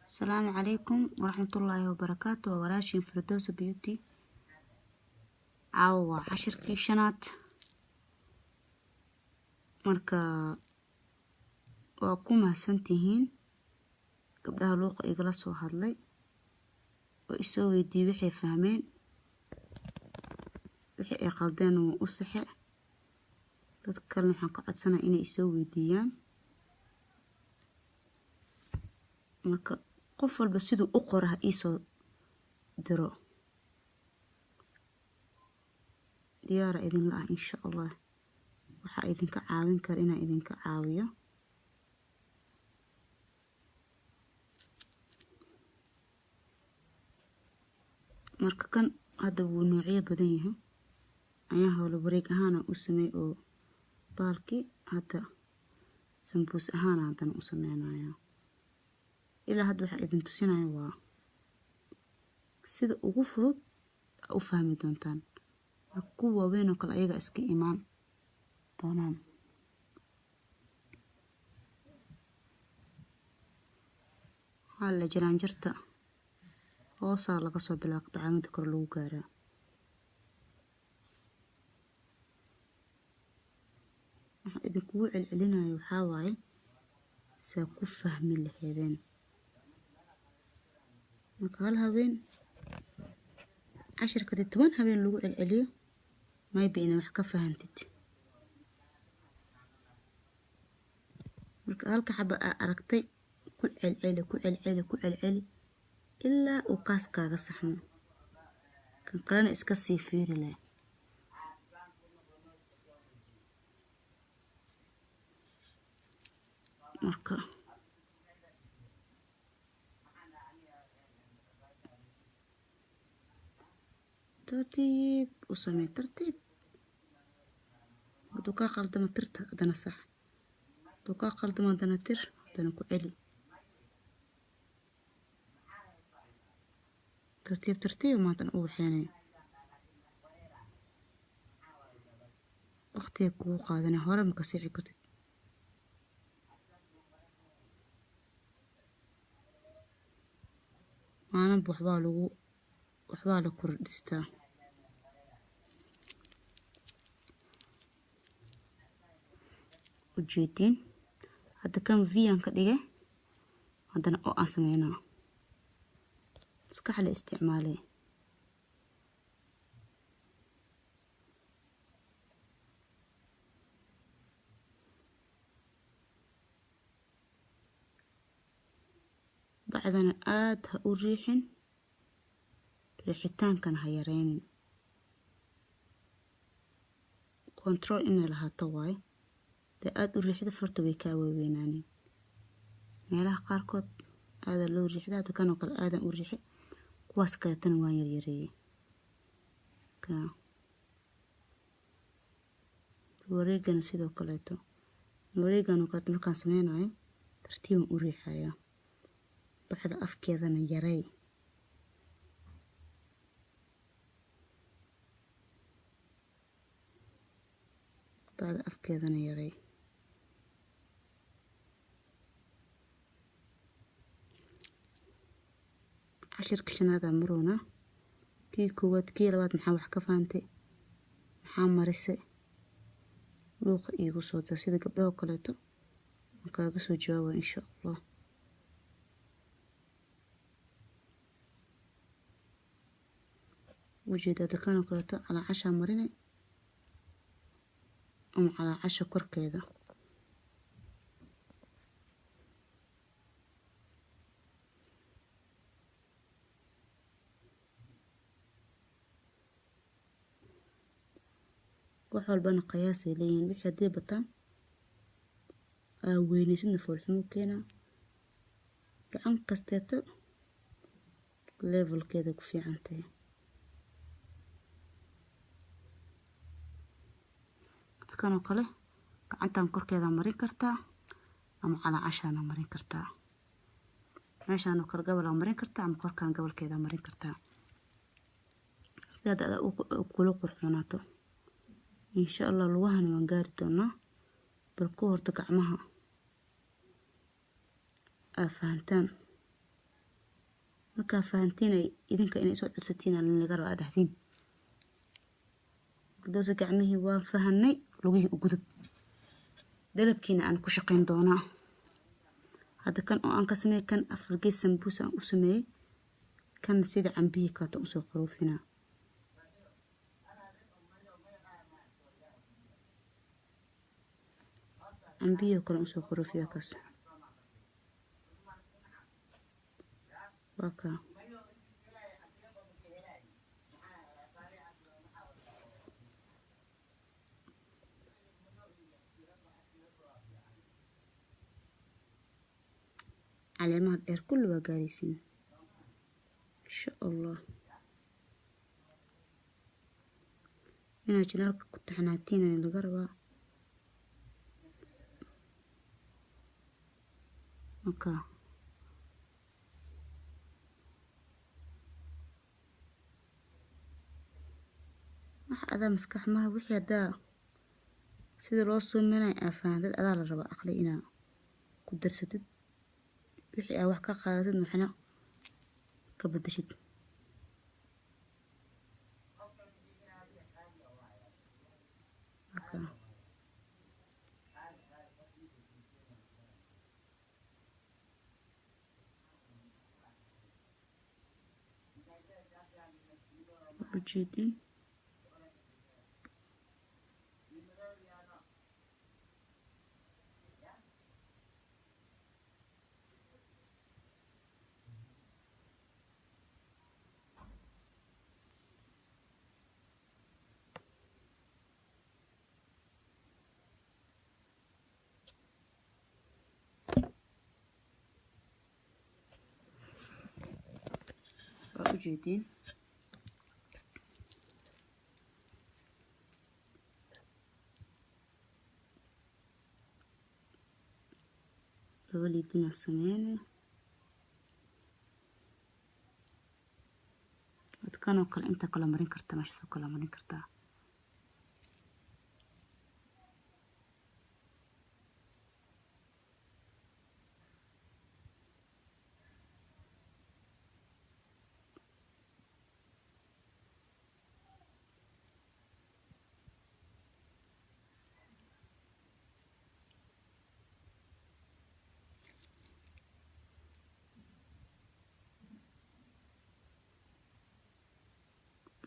Asalaamu calaykum waraxmatullaahi wabarakaatu. Waa walaashiin Firdowsa Beauty. Caawa waa cashirkii shanaad. Marka waa ku mahadsantihiin gabdhaha luuqa igala soo hadlay oo isoo weydiiyey waxay fahmeen, wixii ay qaldeen waa u saxe. Dadka kalena waxaan ka codsanaa inay isoo weydiiyaan. Marka qof walba siduu u qora ha iisoo diro, diyaara idinla ah insha Allah. Waxaa idinka caawin kara inaan idinka caawiyo. Marka kan hadda wuu noocyo badan yahay, ayaa howlo wareeg ahaana u sameey oo baalkii hadda sambuus ahaana haddana u sameynaya. Ilaa hadda waxaa idin tusinaya waa sida ugu fudud u fahmi doontaan. Marka kuwa waaweyn oo kale ayaga iska imaan doonaan. Waxaa la jiraanjarta hoosaa laga soo bilaabo kabacdi kor lagu gaaraa. Waxaan idinkugu celcelinayo waxaa waaye saa ku fahmi laheedeen. Marka hal habeen cashirka hadii 10 habeen lagu celceliyo maybe inay wax ka fahantid. Marka halka xaba aa aragtay ku celceli, ku celceli, ku celceli ilaa uu kaas kaaga saxmo. Kan kalena iska sii fiiri leh. Marka tartiib u samee, tartiib. Hadduu kaa qaldamo tirta haddana sax, hadduu kaa qaldamo haddana tir, haddana ku celi. Tartiib tartiib maantana u waxeenay. Waqtiga kugu qaadanay hore ma ka sixi kartid. Maalinba waxbaa la kordhistaa. Ujeediin hadda kan V aan ka dhigay, haddana o aan sameynaa. Maskax la isticmaalay. Bacdana aad ha u riixin, riixitaankana ha yareynin. Control inay lahaato waaye. Dee aad u riixda farta way kaa waaweynaaneen. Meelaha qaarkood aada loo riixda, hadda kan oo kale aadan u riixay, kuwaas kaleetana waan yaryareeyey. Wareegana sidoo kaleeto, wareegan oo kaleeto markaan sameynayo tartiiban u riixayaa. Bacda afkeedana yarey. Bacda afkeedana yarey. Cashirka shanaad aan maroonaa. Kii koowaad, kii labaad maxaa wax ka fahantay? Maxaa marisay? Luuqa iigu soo dir sida gabdhaha oo kaleeto. Waan kaaga soo jawaabaa insha Allah. Ujeedaa dakan oo kaleeto calaacashaa marinay ama calaacasha korkeeda. Wax walbana qiyaas ay leeyihiin. Wixii haddii bataan aa weynaysidna foolxumo keenaa. Gacan kasteeto levelkeeda ku fiican tahay. Kan oo kale gacantan korkeeda marin kartaa ama calaacashaana marin kartaa. Meeshaan oo kale gabalaa marin kartaa ama korkaan gabalkeeda marin kartaa. Sidaad aad kula qurxoonaato. Insha Allah lugahana waan gaari doonaa. Bal ku horta gacmaha aa fahantaan. Markaa fahantiin ay idinka inay soo codsatiin laga rabaa dhahdiin. Gudoosa gacmihii waan fahanay, lugihii u gudub. Dalabkiina aan ku shaqayn doonaa. Hadda kan oo aan ka sameeyey kan afar gees sambuus aan u sameeyey, kan sida cambihii kaleeto usoo qaruufinaa. Cambihii oo kale usoo qaruufiyaa kaas. Waa kaa. Caleemaha dheer kulli waa gaaraysiin insha Allah. Inaad janaalka ku taxnaatiin ayaa laga rabaa. Marka wax adaa maskax mara wixii haddaa sida loo suuminayo aa fahantid, adaa la rabaa aqli inaa ku darsatid wixii aa wax ka qaadatid waxna ka bedeshid. Marka waa ujeedin. Waa ujeedin. Laba liidinaa sameynay. Kanoo kale inta kala marin kartaa, meeshaasoo kala marin kartaa.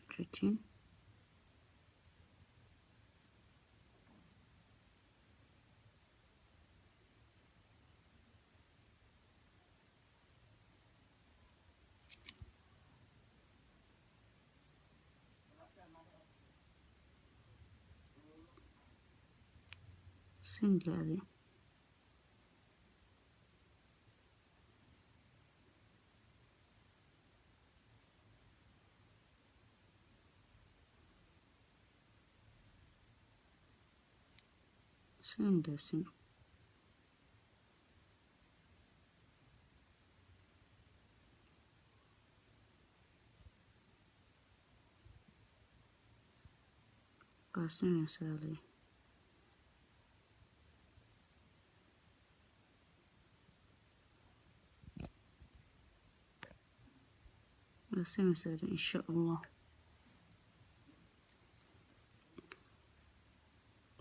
Ujeedin. Single adi. Single sin. Waa sinaysaa lee. Waa sinaysaa lee insha Allah.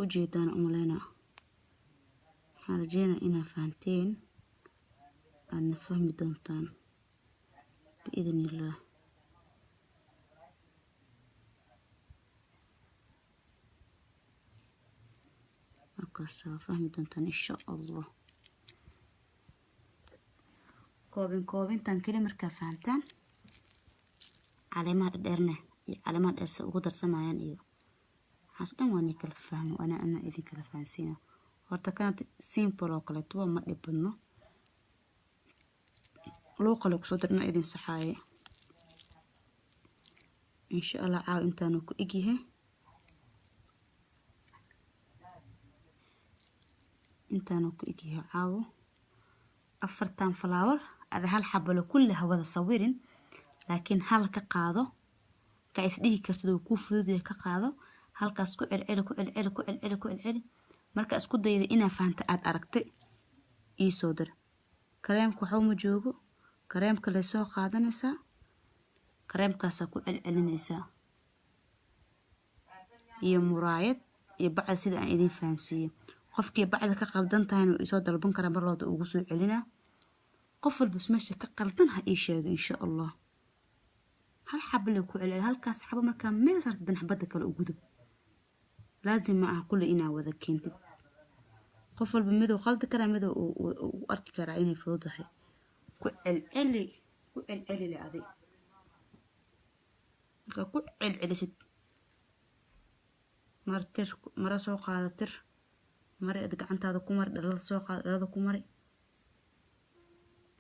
Ujeedaan umaleynaa. Waxaan rajeynaa inaa fahanteen, aadna fahmi doontaan biidni illaah. Markaas waa fahmi doontaan insha Allah. Koobin koobintan keli markaa fahantaan, caleemaha dhadheerne iyo caleemaha dheer se ugu darsamayaan iyo waxaas dhan waa ni kala fahmo, ana idin kala fahansiina. Horta kan simple oo kaleeto waa, ma dhib badno. Luuqa lagu soo dirna idin saxaaye. Insha Allah caaw intaanu ku egyahay. Intaanu ku egyahay caawo. 4 flower ada hal xabalo kulli hawada sawirin, laakiin hal ka qaado ka isdhihi kartid oo kuu fudud yahay ka qaado, halkaas ku celceli, ku celceli, ku celceli, ku celceli. Marka isku dayda inaa fahanta aad aragtay ii soo dir. Kareemka waxba ma joogo. Kareemka lay soo qaadanaysaa, kareemkaasaa ku celcelinaysaa, iyo muraayad iyo bacda sida aan idin fahansiiyey. Qofkii bacda ka qaldan tahayna wuu isoo dalban karaa, mar looda ugu soo celinaa. Qof walbas meesha ka qaldan ha ii sheego, insha Allah. Hal xabo lay ku celceli, halkaas xabo markaa meel saarta, dan xabadda kale u gudub. Laazim ma aha kulli inaa wada keentid. Qof walba miduu qaldi karaa, miduu u arki karaa inay fududahay. Ku celceli, ku celceli le adig. Markaa ku celcelisid, mar tir, mara soo qaada, tir, mari ad gacantaada ku mari, dhalada soo qaada, dhalada ku mari,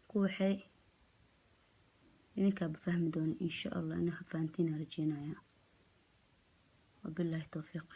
ku waxay idinkaaba fahmi doona, insha Allah. Inaa fahantiin rajeynaya. Wabilaahi towfiiq.